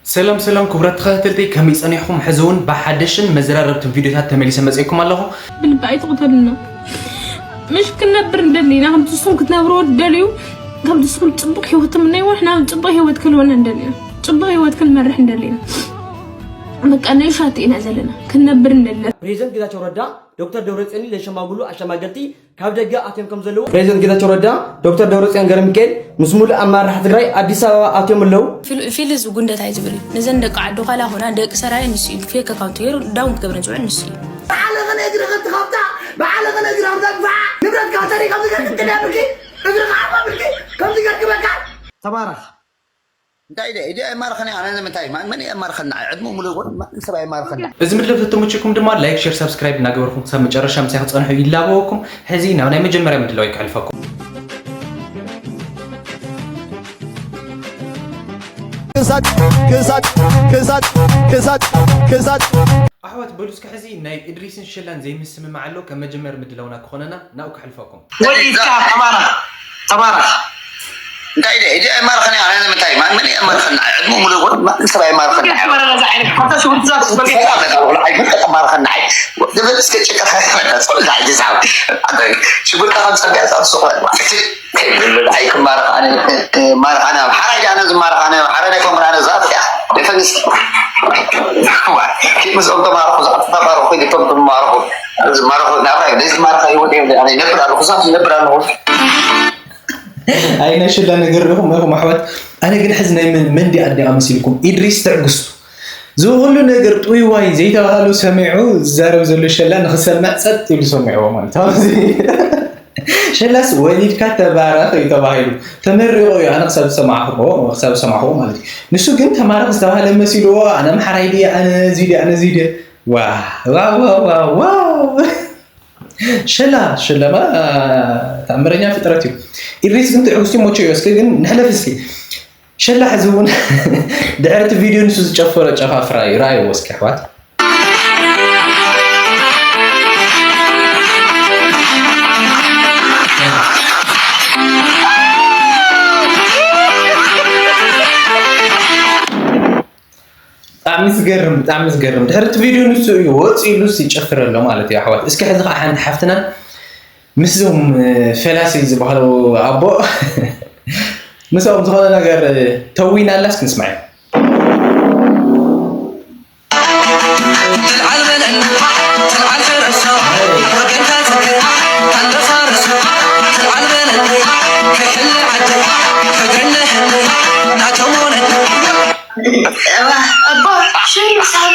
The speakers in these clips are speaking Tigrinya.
ሰላም ሰላም ክቡራት ተኸታተልቲ፣ ከመይ ጸኒሕኩም? ሕዚ እውን ብሓደሽን መዘራረብትን ቪድዮታት ተመሊሰ መጺእኩም ኣለኹ። ብልቢ ኣይትቕተሉና። ምሽ ክንነብር እንደሊ ኢና፣ ከምቲ ንስኹም ክትነብርዎ ትደልዩ፣ ከምቲ ንስኹም ጽቡቕ ህይወት ትምነይዎ፣ ንሕና እውን ጽቡቕ ህይወት ክንህልወና እንደሊ ኢና። ጽቡቕ ህይወት ክንመርሕ እንደሊ ኢና። በቃ ንእሻት ኢና ዘለና፣ ክንነብር እንደሊ ኢና። ፕሬዚደንት ጌታቸው ረዳ ዶክተር ደብረጽዮንን ለሸማግሉ ኣሸማገልቲ ካብ ደገ ኣትዮም ከም ዘለዉ ፕሬዚደንት ጌታቸው ረዳ፣ ዶክተር ደብረጽዮን ገብረሚካኤል ምስ ሙሉእ ኣመራርሓ ትግራይ ኣዲስ ኣበባ ኣትዮም ኣለዉ። ፊል- ፊልዝ ጉንደት ኣይትብል እዩ። ነዘን ደቂ ዓዲ ኳላ ኾና ደቂ ሰራየ ንሱ እዩ። ፌክ ኣካውንት ገይሩ ዳውን ክገብረን ዝውዕል ንሱ እዩ። ብዓለኸ ነግሪ ኸብቲ ኻብታ፣ ብዓለኸ ነግሪ ኻብታ ግፋዓ፣ ንብረት ካብ ሰሪ ካብ ዝገርግድ ያብርኪ፣ እግሪ ኻዓ ብርኪ፣ ከም ዝገርግበካ። ተባረኽ። እንታይ ኢለ ኢደ ኣይማርኸን ኣነ ንምንታይ ማ- መን የማርኸና ዕድሙ ሙሉ ይጎን ማንም ሰብ ኣይማርኸና። እዚ መድረኽ ተተመችኩም ድማ ላይክ፣ ሼር፣ ሳብስክራይብ እናገበርኩም ክሳብ መጨረሻ ምሳይ ክጸንሑ ይላበወኩም። ሕዚ ናብ ናይ መጀመርያ ምድላው ከሕልፈኩም። ክሳድ ክሳድ ክሳድ ክሳድ ክሳድ ኣሕዋት በሉ እስከ ሕዚ ናይ እድሪስን ሸላን ዘይምስምማዕ ኣሎ። ከም መጀመር ምድላውና ክኾነና ናብኡ ከሕልፈኩም። ወይ ኢድካ ተባረኽ፣ ተባረኽ። እንታይ ኢለ ኢደ ኣይማርኸን ኣነ ንምንታይ ማ- መን የማርኸና ዕድሙ ሙሉ ይጎን ማንም ሰብ ኣይማርኸና። ተባረኽ፣ እዛ ዓይነት ሓታ ሽጉርቲ ዛት በቃ። ሰላም ለካ ወላ ኣይመን ተማርኸና። ድብል እስከ ጭቃ ኸይፈታ ጸሎት ኣይትዛብ። ሽጉርታ ከም ጸቢያ ዛብ ሱቕ ኣይክማርኽ ኣነ ማርኽ ኣነ ኣብ ሓራይ ዳነ ዝማርኽ ኣነ ኣብ ሓራይ ናይ ኮምራ ኣነ ዛብ ያ ደፈንስ። ኪ ምስኦም ተማርኹ ዛብ ተማርኹ ኪቶም ተማርኹ ዝማርኹ ናብራ እዩ ዝማርኻ ይወድ እዩ ኣነ ይነብር ኣለኹ ዛብ ይነብር ኣለኹ። ኣይ ናይ ሽላ ነገር ዲኹም ኢኹም ኣሕዋት። ኣነ ግን ሕዚ ናይ መን- መንዲ ኣዲኣ መሲልኩም ኢድሪስ ትዕግስቱ ዝብሉ ነገር ጥውይዋይ ዘይተባህሉ ሰሚዑ ዝዛረብ ዘሎ ሸላ ንኽሰምዕ ጸጥ ኢሉ ሰሚዕዎ ማለት እዩ። ኣብዚ ሸላስ ወሊድካ ተባረኽ እዩ ተባሂሉ ተመሪቑ እዩ። ኣነ ክሳብ ዝሰማዕኹዎ ክሳብ ዝሰማዕኹዎ ማለት እዩ። ንሱ ግን ተማረኽ ዝተባህለ መሲልዎ ኣነ ኣምሓራይ ድየ ኣነ እዚ ድየ ኣነ እዚ ድየ ዋ ዋ ዋ ዋ ዋ ሸላ ሸለማ ተኣምረኛ ፍጥረት እዩ። ኢድሪስ ግን ትዕግስቲ ሞቾ እዩ። እስኪ ግን ንሕለፍ እስኪ ሸላ ሕዚ እውን ድሕሪ እቲ ቪድዮ ንሱ ዝጨፈሮ ጨፋፍራ እዩ። ረኣይዎ እስኪ ኣሕዋት። ብጣዕሚ ዝገርም ብጣዕሚ ዝገርም ድሕሪ እቲ ቪድዮ ንሱ እዩ ወፂ ኢሉ ይጨፍር ኣሎ ማለት እዩ ኣሕዋት። እስኪ ሕዚ ከዓ ሓንቲ ሓፍትና ምስዞም ፈላሲ ዝበሃሉ ኣቦ ምስኦም ዝኾነ ነገር ተዊና ኣላ እስኪ ንስማዕ። ኣባ ሽም ሳባ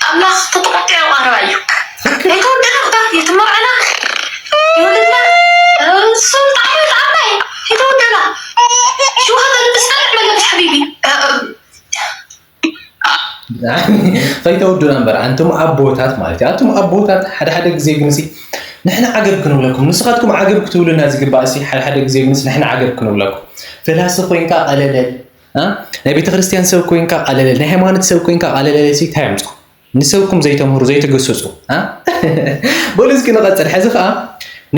ኣምላኽ ተጠቆጢ ቀረባ እዩ። ኣይተወደና እባ ይትመርዐና ይወለድና እሱ ጣዕሚ ጣዕማይ ኣይተወደና ሽውሃት ብስጠልዕ መለብስ ሓቢቢ። ከይተወዱና እምበር ኣንቱም ኣቦታት ማለት እዩ። ኣንቱም ኣቦታት ሓደ ሓደ ግዜ ግንሲ ንሕና ዓገብ ክንብለኩም ንስኻትኩም ዓገብ ክትብሉና ዝግባእ ሲ ሓደ ሓደ ግዜ ግንስ ንሕና ዓገብ ክንብለኩም ፈላሲ ኮይንካ ቀለለል እ? ናይ ቤተ ክርስቲያን ሰብ ኮይንካ ቀለለል ናይ ሃይማኖት ሰብ ኮይንካ ቀለለል ሲ እንታይ ኣምፅኹ ንሰብኩም ዘይተምህሩ ዘይትገስፁ እ? በሉ እስኪ ንቐፅል ሕዚ ከዓ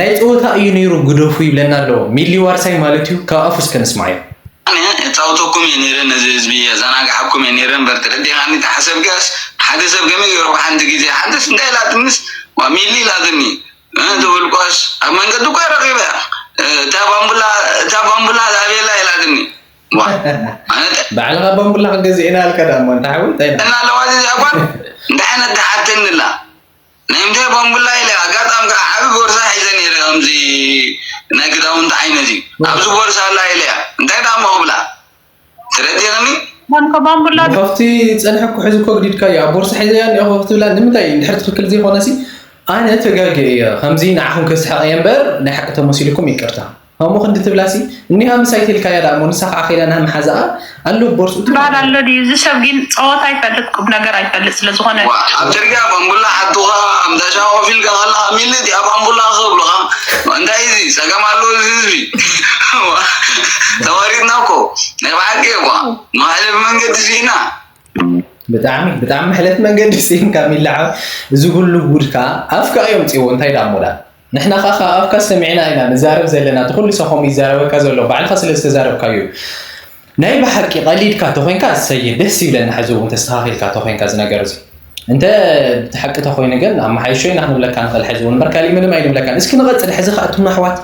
ናይ ፀወታ እዩ ነይሩ ግደፉ ይብለና ኣለዎ ሚሊ ዋርሳይ ማለት እዩ ካብ ኣፉ እስከ ንስማዕ እዩ ኣነ እጻውተኩም እየ ነይረ ነዚ ህዝቢ የዘናግሓኩም እየ ነይረ እምበር ተረዲኻኒ ተሓሰብካስ ሓደ ሰብ ከመይ ገይሩ ሓንቲ ግዜ ሓንትስ እንታይ ኢላትንስ ዋ ሚሊ ኢላትኒ እ፣ ትብል ኳስ ኣብ መንገዲ እኮ ረኺበ እያ እታ ባምቡላ እታ ባምቡላ ዛቤላ ኢላትኒ ዋ ኣነ ተ- ባዕልኻ ባምቡላ ክገዝእ ኢና ኣልካ ዳ እሞ እንታይ ሓዊ እንታይ ዳ እና ኣለዋ እዚኣ ጓል እንታይ ዓይነት ትሓተኒ ኣላ ናይ ምንታይ ባምቡላ ኢለ ኣጋጣሚ ከዓ ዓቢ ቦርሳ ሒዘ ነይረ ከምዚ ናይ ክዳውንቲ ዓይነት እዩ ኣብዚ ቦርሳ ኣላ ኢለ እያ እንታይ ደኣ እሞ ክብላ ተረዲእኽኒ ባምቡላ ከፍቲ ፀንሐ እኮ ሕዚ እኮ ግዲድካዮ ኣብ ቦርሳ ሒዘያ እኒኦ ከፍቲ ብላ ንምንታይ እንድሕር ትኽክል ዘይኮነሲ ኣነ ተጋግየ እየ ከምዚ ንዓኹም ከስሕቕ እየ እምበር ናይ ሓቂ ተመሲልኩም ይቅርታ ከምኡ ክንዲ ትብላሲ እኒሃ ምሳይ ተልካያ ደኣ እሞ ንሳ ከዓ ከይዳ ናሃ መሓዛኣ ኣሎ ቦርስኡ ትበሃል ኣሎ ድዩ እዚ ሰብ ግን ፀወታ ኣይፈልጥ ቁም ነገር ኣይፈልጥ ስለዝኾነ ኣብ ፅርግያ ባምቡላ ሓቱኻ ኣምታሻ ኮፍ ኢልካ ከለኻ ሚሊ እቲኣ ባምቡላ ክብሉኻ እንታይ እዚ ፀገም ኣለዎ እዚ ህዝቢ ተዋሪድና እኮ ናይ ብሓቂ እኳ መሕለፊ መንገዲ ስኢና ብጣዕሚ ብጣዕሚ መሕለፊ መንገዲ ስኢንካ ሚላዓ እዚ ኩሉ ጉድ ከዓ ኣፍካ እዮም ፅዎ እንታይ ዳሞዳ ንሕና ከዓ ካብ ኣፍካ ሰሚዕና ኢና ንዛረብ ዘለና እቲ ኩሉ ሰብ ከምኡ ይዛረበካ ዘሎ ባዕልካ ስለ ዝተዛረብካዮ እዩ ናይ ብሓቂ ቀሊድካ ተኾይንካ፣ እሰየ፣ ደስ ይብለና። ሕዚ እውን ተስተኻኺልካ ተኾይንካ እዚ ነገር እዚ፣ እንተ ብሓቂ ተኾይኑ ግን፣ ኣመሓይሾ ኢና ክንብለካ ንኽእል። ሕዚ እውን እምበር ካሊእ ምንም ኣይንብለካን። እስኪ ንቐጽል። ሕዚ ኸኣ እቶም ኣሕዋት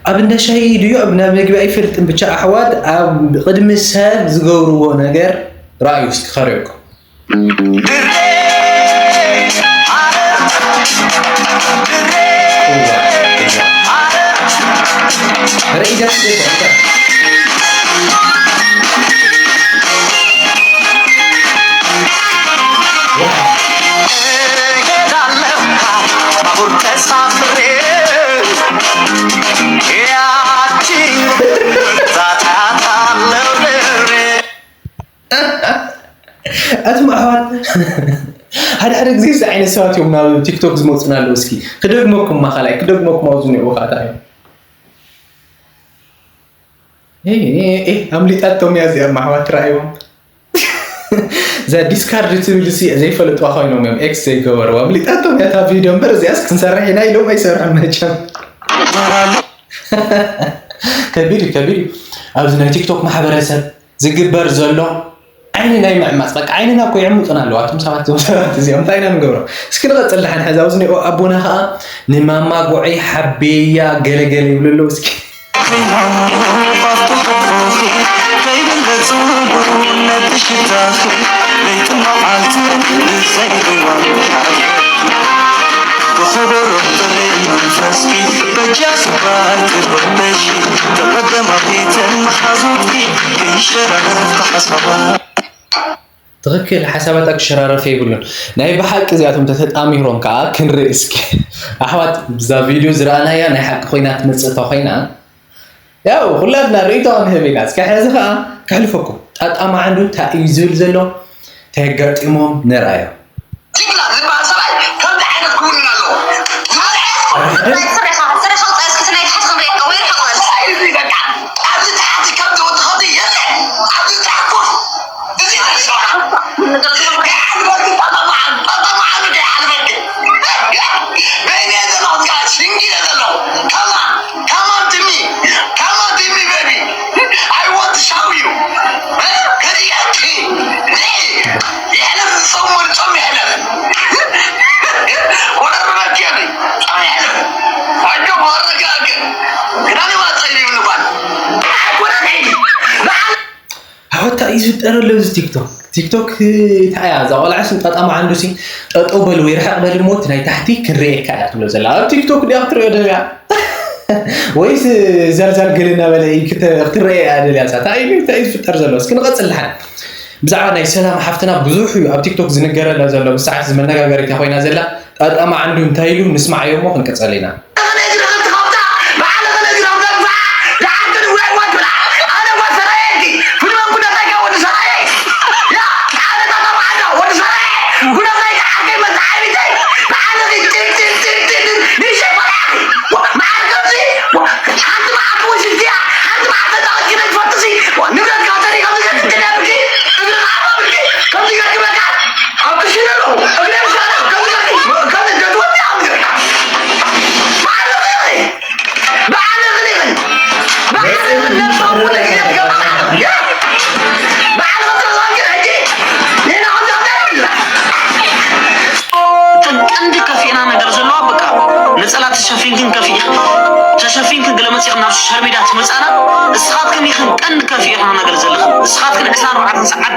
ኣብ እንዳ ሻሂ ድዩ ኣብ እንዳ ምግቢ ኣይፈልጥን፣ ብቻ ኣሕዋት ኣብ ቅድሚ ሰብ ዝገብርዎ ነገር ረኣዩ እስኪ፣ ከርእየኩም። ኣቱም ኣሕዋት፣ ሓደ ሓደ ግዜ እዚ ዓይነት ሰባት እዮም ናብ ቲክቶክ ዝመፁና ኣለዉ። እስኪ ክደግመኩም፣ ማኻላይ ክደግመኩም፣ ኣብዚ እኒኦ ኸዓ እንታይ እዩ? ኤ፣ ኤ፣ ኤ፣ ኣምሊጣቶም እያ እዚኦም ኣሕዋት፣ ትረኣይዎም። እዛ ዲስካርድ ትብል እሲ ዘይፈለጥዋ ኮይኖም እዮም፣ ኤክስ ዘይገበርዋ። ኣምሊጣቶም እያ እታ ቪድዮ እምበር፣ እዚኣስ ክንሰርሕ ኢና ኢሎም ኣይሰርሑን መቸም። ከቢድ እዩ፣ ከቢድ እዩ። ኣብዚ ናይ ቲክቶክ ማሕበረሰብ ዝግበር ዘሎ ዓይኒ ናይ ምዕማፅ፣ በቃ ዓይንና እኮ ይዕምፁና ኣለዉ። ኣቱም ሰባት፣ እዞም ሰባት እዚኦም እንታይ ኢና ንገብሮም? እስኪ ንቐፅል። ደሓን ሕዚ ኣብዚ እኒኦ ኣቦና ከዓ ንማማ ጉዐይ ሓቤያ ገለገለ ይብሉ ኣለዉ። እስኪ ትኽክል፣ ሓሳባታ ክሸራረፍ የብሉን። ናይ ብሓቂ እዚኣቶም ተተጣሚሮም ከዓ ክንርኢ እስኪ። ኣሕዋት፣ ብዛ ቪድዮ ዝረኣናያ ናይ ሓቂ ኮይና ትመጽእ እታ ኮይና፣ ያው ኩላትና ርእይቶ ክንህብ ኢና። እስኪ ሕዚ ከዓ ከሕልፈኩም። ጣጣ መዓንዱ እንታይ እዩ ዝብል ዘሎ? እንታይ ኣጋጢሞም ንርኣዮ። ጅግና ዝበሃል ሰብኣይ ከምዚ ዓይነት ክውንን ኣለዎ። ዝበልዐ ስረኻ፣ ስረኻ ውፃእ እስኪ፣ እቲ ናይ ታሕቲ ክንሪኦ ወይ ርሕቕ በል። እንታይ እዩ እዚ በቃ? ኣብዚ ታሕቲ ከምዚ ወዲ ኸዚ የለ። ኣብዚ ታሕቲ ኮፍ። እዚ ናይ ሰብኣ። ይሓልፈኪ፣ ጠጠማዓን፣ ጠጠማዓን ይሓልፈኪ። በይነ ዘለኹ፣ ሽንጊ እየ ዘለኹ። Come on, come on to me. Come on to me, baby. I want to show you. ከዚኣኪ፣ ነይ። ይሕለፍ ዝጸውር ጾም ይሕለፍ። ወረርበኪ፣ ጾም ይሕለፍ። ኣጆ፣ ወረጋግን። ክዳን ይዋጸይ ይብሉ ጓል። ኣይኮነን፣ በዓል ኣወታ እዩ ዝፍጠር ኣሎ እዚ ቲክቶክ። ቲክቶክ እንታይ እያ? እዛ ቆልዓ ስም ጣጣ መዓንዱ ሲ ጠጠው በል ወይ ርሕቕ በል እሞ እቲ ናይ ታሕቲ ክንርእየካ እያ ትብሎ ዘላ። ኣብ ቲክቶክ ድያ ክትርእዮ ደልያ? ወይስ ዘልዘል ገለ እናበለ እዩ ክተ-፣ ክትርእየ እያ ደልያ? እዛ እንታይ እዩ፣ እንታይ እዩ ዝፍጠር ዘሎ? እስኪ ንቐጽል ደሓን። ብዛዕባ ናይ ሰላም ሓፍትና ብዙሕ እዩ ኣብ ቲክቶክ ዝንገረላ ዘሎ። ብሳዕት እዚ መነጋገሪት እያ ኮይና ዘላ። ጣጣ መዓንዱ እንታይ ኢሉ ንስማዓዮ እሞ ክንቅጸል ኢና። ቀንዲ ከፊእና ነገር ዘለዋ በቃ ነፀላ ተሸፊንክን ከፊእክ ተሸፊንክን ገለ መፂእክን ናብ ሶሻል ሚድያ ትመፃና። ንስኻትክን ኢኽን ቀንዲ ከፊእና ነገር ዘለኽን። ንስኻትክን ዕስራን ኣርባዕተን ሰዓት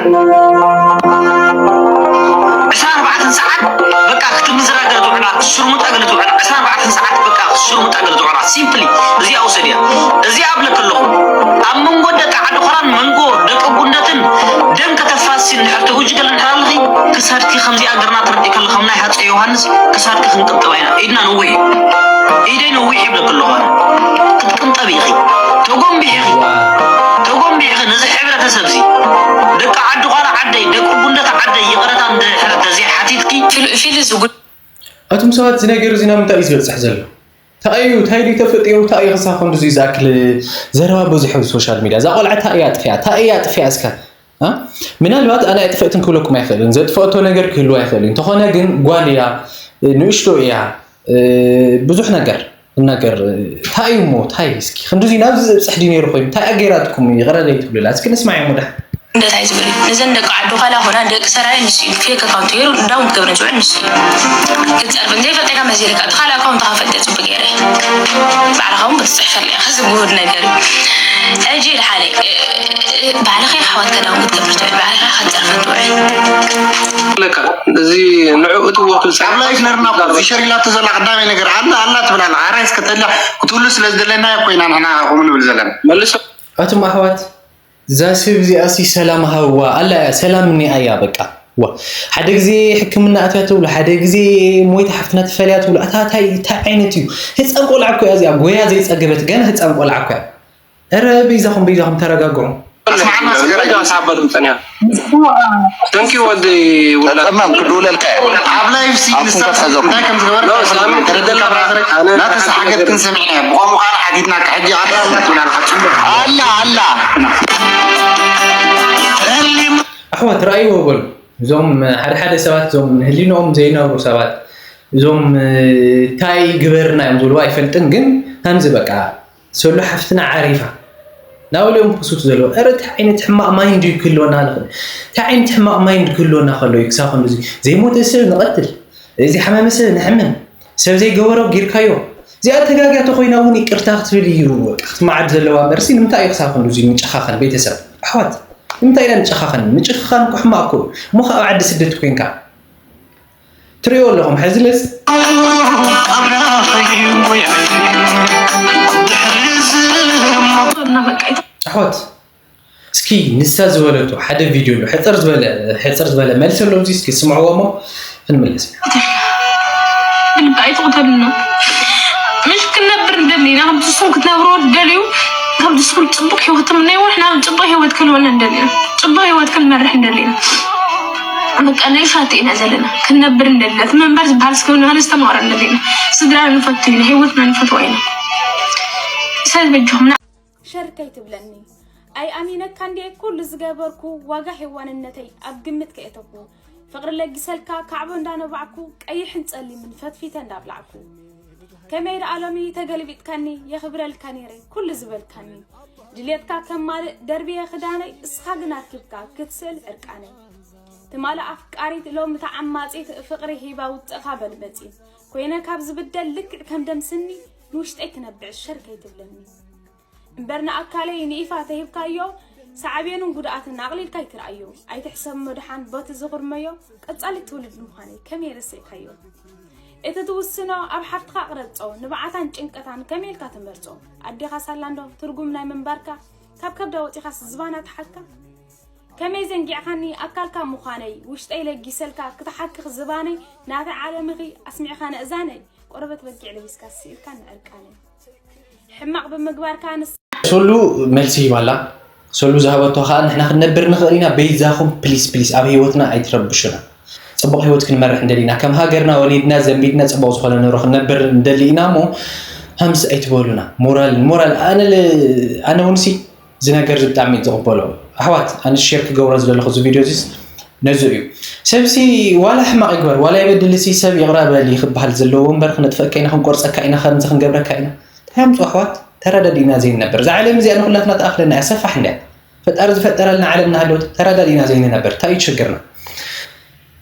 ዕስራን ኣርባዕተን ሰዓት በቃ ክትምዝራ ገለ ትውዕላ፣ ክትሽርሙጣ ገለ ትውዕላ፣ ዕስራን ኣርባዕተን ሰዓት በቃ ክትሽርሙጣ ገለ ትውዕላ። ሲምፕሊ እዚኣ ውሰድያ። እዚኣ እብለኪ ኣለኹ። ኣብ መንጎ ደቂ ዓዲ ኾራን መንጎ ደቂ ጉንደትን ደም ከተፋስሲ እንድሕር ትውጅ ገለ እንድሕር ኣለኺ፣ ክሳድኪ ከምዚኣ ገርና ትረድኢ ከሎ ከም ናይ ሃፀይ ዮሃንስ ክሳድኪ ክንቅንጥባ ኢና። ኢድና ነዊሕ እዩ። ኢደይ ነዊሕ ይብለኪ ኣለኹ ኣነ። ክትቅንጠቢ ኢኺ። ተጎንቢሕኺ። ተጎንቢሕኺ ነዚ ሕብረተሰብ እዚ ደቂ ዓዲ ዃላ ዓደይ፣ ደቂ ጉንደት ዓደይ ይቕረታ እንድሕር ተዘይሓቲትኪ፣ ፊል-፣ ፊል እዚ ጉድ-፣ ኣቱም ሰባት፣ እዚ ነገር እዚ ናብ ምንታይ እዩ ዝበጽሕ ዘሎ? እንታይ እዩ፣ እንታይ ድዩ ተፈጢሩ? እንታይ እዩ ክሳብ ክንድዚ ዝኣክል ዘረባ በዚሑ ኣብ ሶሻል ሚድያ? እዛ ቆልዓ እንታይ እያ ኣጥፊኣ? እንታይ እያ ኣጥፊኣ እስከ? አ? ምናልባት ኣነ ኣይጥፈእትን ክብለኩም ኣይኽእልን። ዘጥፈአቶ ነገር ክህልዋ ይኽእል እዩ። እንተኾነ ግን ጓል እያ፣ ንእሽቶ እያ፣ ብዙሕ ነገር። ነገር እንታይ እዩ እሞ እንታይ እስኪ ክንድዚ ናብዚ ዘብፅሕ ድዩ ነይሩ ኮይኑ እንታይ ኣገይራትኩም ይቕረ ዘይትብሉላ እስኪ ንስማዕ እሞ ደሓን። እንደታይ ዝብል እዩ ነዘን ደቂ ዓዱ ካላ ኾና ደቂ ሰራይ ንስ እዩ ፌክ ኣካውንት ገይሩ እንዳውን ክገብረ ዝውዕል ንስ እዩ ክትፀርፍ እንዘይፈልጠካ መዚርካ እቲ ካልእ ኣካውንት ካፈልጠ ፅቡቅ ገይረ ባዕልኻ እውን ክትፅሕፈላ ኢኻ እዚ ጉሁድ ነገር እዩ ሕጂ ደሓነ ባዕልኻ ሓዋት ከዳውን ክትገብር ትውዕል ባዕልኻ ክትፀርፍ ትውዕል ለካ እዚ ንዕኡ እትዎ ክብል ኣብ ላይፍ ነርና እኮ እዚ ሸር ኢላቶ ዘላ ቀዳማይ ነገር ኣላ ኣላ ትብል ኣላ ሓራይ እስከተላ ክትብሉ ስለ ዝደለና እኮ ኢና ንሕና ከምኡ ንብል ዘለና መልሶ ኣቱም ኣሕዋት እዛ ሰብ እዚኣሲ ሰላም ሃብዋ ኣላ እያ ሰላም እኒኣ እያ በቃ ዋ ሓደ ግዜ ሕክምና ኣትያ ትብሉ ሓደ ግዜ ሞይታ ሓፍትና ትፈልያ ትብሉ ኣታ ታይ እንታይ ዓይነት እዩ ህፃን ቆልዓ እኮ እያ እዚኣ ጎያ ዘይፀገበት ገና ህፃን ቆልዓ እኮ እያ ኧረ በይዛኹም በይዛኹም ተረጋግዑ ኣስማዕና ስገረ ሓባ ድምፅን እያ Thank you ወዲ ውላድ ተጠማም ክድውለልካ እየ ኣብ ላይፍ ሲ ኣፉን ንሳ ከትሕዞ እንታይ ከም ዝገበር ኖ ተረድእ ሳሚ ተረድእ ተደላ ካብ ብራዘር ኣነ ናተ ሰሓገት ክንሰሚዕና እየ ብቆሙ ካል ሓቲትና ሕጂ ኣላ ኣላ ትብላልካ ፅቡቅ ኣላ ኣላ ኣላ ኣላ ኣሕዋት ርኣይዎ በሉ እዞም ሓደ ሓደ ሰባት እዞም ህሊኖኦም ዘይነብሩ ሰባት እዞም እንታይ ግበርና እዮም ዝብልዎ ኣይፈልጥን ግን ከምዚ በቃ ሰሉ ሓፍትና ዓሪፋ ናበሊኦም ክሱት ዘለዎ ረ እንታይ ዓይነት ሕማቕ ማይንድ እዩ ክህልወና ንኽእል እንታይ ዓይነት ሕማቕ ማይንድ ክህልወና ከሎ እዩ ክሳብ ክንድዚ ዘይሞተ ሰብ ንቐትል ዘይሓመመ ሰብ ንሕመም ሰብ ዘይገበሮ ጊርካዮ እዚኣ ተጋግያ ተኮይና እውን ይቅርታ ክትብል እዩ ክትመዓድ ዘለዋ እምበርሲ ንምንታይ እዩ ክሳብ ክንድዚ ንጨኻኸን ቤተሰብ ኣሕዋት ንምንታይ ኢና ንጨኻኸን ምጭኽኻን እኮ ሕማቕ እኮ እዩ እሞ ካብ ዓዲ ስደት ኮይንካ ትሪኦ ኣለኹም ሕዚ ለስ ኣሕዋት እስኪ ንሳ ዝበለቶ ሓደ ቪድዮ ኣሎ ሕፅር ዝበለ ሕፅር ዝበለ መልሲ ኣሎ እዚ እስኪ ስምዕዎ እሞ ክንምለስ ኢና ብልቢ ኣይትቕተሉና ምሽ ክንነብር እንደሊ ኢና ከምቲ ስም ክትነብርዎ ትደልዩ ከምቲ ስም ፅቡቅ ህይወት ትምነይዎ ንሕና እውን ፅቡቅ ህይወት ክንበልና እንደሊ ኢና ፅቡቅ ህይወት ክንመርሕ እንደሊ ኢና በቃ ናይ ሻት ኢና ዘለና ክንነብር እንደሊ እቲ መንበር ዝበሃል ስክብና ንስተማቕረ እንደሊ ኢና ስድራ ንፈቱ ኢና ህይወትና ንፈትዋ ኢና ሰብ በጅኹምና ሸር ከይትብለኒ ኣይኣሚነካ እንዴ ኩሉ ዝገበርኩ ዋጋ ሄዋንነተይ ኣብ ግምት ከየተኩ ፍቕሪ ለጊሰልካ ካዕቦ እንዳነባዕኩ ቀይሕን ጸሊምን ፈትፊተ እንዳብላዕኩ ከመይ ደኣ ሎሚ ተገልቢጥካኒ የኽብረልካ ነይረ ኩሉ ዝበልካኒ ድልየትካ ከማልእ ደርብየ ክዳነይ እስኻ ግን ኣርኪብካ ክትስእል ዕርቃነይ ትማሊ ኣፍቃሪት ሎሚ ተዓማጺት ፍቕሪ ሂባ ውጥእኻ በልበጺ ኮይነ ካብ ዝብደል ልክዕ ከም ደም ስኒ ንውሽጠይ ክነብዕ ሸር ከይትብለኒ እምበር ንኣካለይ ንኢፋ ተሂብካዮ ሳዕቤኑን ጉድኣትን ኣቕሊልካ ኣይትርኣዮ ኣይትሕሰብ እሞ ደሓን በቲ ዝኹርመዮ ቀጻሊ ትውልድ ምዃነይ ከመይ ረሲዕካዮ እቲ ትውስኖ ኣብ ሓፍትኻ ቅረጾ ንብዓታን ጭንቀታን ከመይ ኢልካ ትመርጾ ኣዴኻ ሳላ እንዶ ትርጉም ናይ ምንባርካ ካብ ከብዳ ወጺኻስ ዝባና ትሓካ ከመይ ዘንጊዕኻኒ ኣካልካ ምዃነይ ውሽጠይ ለጊሰልካ ክትሓክኽ ዝባነይ ናተይ ዓለምኺ ኣስሚዕኻ ነእዛነይ ቆርበት በጊዕ ለቢስካ ስኢልካ ንዕርቃነይ ሕማቕ ብምግባርካ ንስ ሶሉ መልሲ ሂባላ ሶሉ ዝሃበቶ ከዓ ንሕና ክንነብር ንኽእል ኢና በይዛኹም ፕሊስ ፕሊስ ኣብ ህይወትና ኣይትረብሹና ፅቡቕ ህይወት ክንመርሕ እንደሊ ኢና ከም ሃገርና ወሊድና ዘንቢድና ፅቡቕ ዝኾነ ኑሮ ክንነብር እንደሊ ኢና እሞ ሃምስ ኣይትበሉና ሞራል ሞራል ኣነ ለ- ኣነ እውን ሲ እዚ ነገር እዚ ብጣዕሚ እዩ ዝቕበሎ ኣሕዋት ኣነ ሼር ክገብሮ ዝደለኹ እዚ ቪድዮ እዚስ ነዚ እዩ ሰብሲ ዋላ ሕማቕ ይግበር ዋላ ይበድል ሲ ሰብ ይቕረ በል ክበሃል ዘለዎ እምበር ክነጥፈካ ኢና ክንቆርፀካ ኢና ከምዚ ክንገብረካ ኢና እንታይ ኣምፁ ኣሕዋት ተረዳዲእና ዘይንነብር እዛ ዓለም እዚኣ ንኩላትና ትኣኽለና እያ ሰፋሕ እንድያ ፈጣሪ ዝፈጠረልና ዓለም እናሃለወት ተረዳዲእና ዘይንነብር እንታይ እዩ ችግርና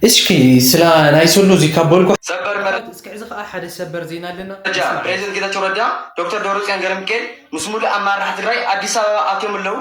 እስኪ ስላ ናይ ሶሉ እዚ ካብ በልኩ ሰበር መረ- እስኪ ሕዚ ከዓ ሓደ ሰበር ዜና ኣለና መረጃ ፕሬዚደንት ጌታቸው ረዳ ዶክተር ደብረፅዮን ገብረሚካኤል ምስ ሙሉእ ኣመራርሓ ትግራይ ኣዲስ ኣበባ ኣትዮም ኣለዉ።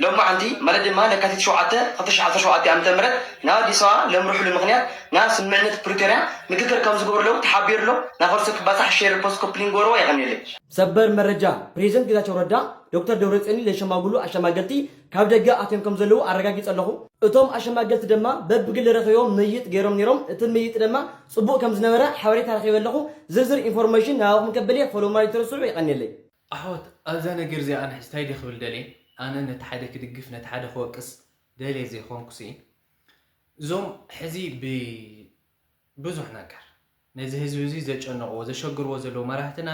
ሎማዓንቲ ማለት ድማ ለካቲት ሸውዓተ ክልተ ሺሕ ዓሰርተ ሸውዓተ ዓመተ ምህረት ናብ ኣዲስ ኣበባ ለምርሕሉ ምኽንያት ናብ ስምምዕነት ፕሪቶርያ ምክክር ከም ዝገብሩ ኣለዉ ተሓቢሩ ኣሎ። ናብ ፈልሶ ክባፃሕ ሼር ፖስት ኮፕሊንግ ጎርዎ የቐንየለይ። ሰበር መረጃ ፕሬዚደንት ጌታቸው ረዳ ዶክተር ደብረፅዮንን ለሸማጉሉ ኣሸማገልቲ ካብ ደገ ኣትዮም ከም ዘለዉ ኣረጋጊፀ ኣለኹ። እቶም ኣሸማገልቲ ድማ በብግሊ ረኺቦም ምይይጥ ገይሮም ነይሮም። እቲ ምይይጥ ድማ ፅቡቕ ከም ዝነበረ ሓበሬታ ረኺበ ኣለኹ። ዝርዝር ኢንፎርሜሽን ናባኹም ከብል እየ። ፎሎ ማለት ኣይትረስዑ። የቐንየለይ። ኣሕዋት ኣብዛ ነገር እዚኣ ኣነ ሕዚ እንታይ ድየ ክብል ደልየ? ኣነ ነቲ ሓደ ክድግፍ ነቲ ሓደ ክወቅስ ደልየ ዘይኮንኩሲ እዞም ሕዚ ብ ብዙሕ ነገር ነዚ ህዝቢ እዚ ዘጨነቕዎ ዘሸግርዎ ዘለዉ መራሕትና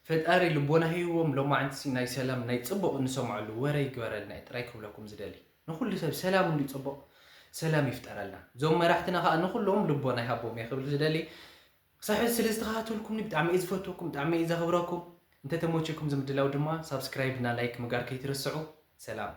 ፈጣሪ ልቦና ሂብዎም ሎማዕንቲ ሲ ናይ ሰላም ናይ ፅቡቕ እንሰምዐሉ ወረ ይግበረልና እየ ጥራይ ክብለኩም ዝደሊ ንኩሉ ሰብ ሰላም እንድዩ ፅቡቕ ሰላም ይፍጠረልና እዞም መራሕትና ከዓ ንኩሎም ልቦና ይሃቦም እየ ክብል ዝደሊ ሳሕል ስለ ዝተኸታተልኩምኒ ብጣዕሚ እየ ዝፈትወኩም፣ ብጣዕሚ እየ ዘኽብረኩም። እንተተመቸኩም ዝምድላው ድማ ሳብስክራይብ እና ላይክ ምግባር ከይትረስዑ። ሰላም።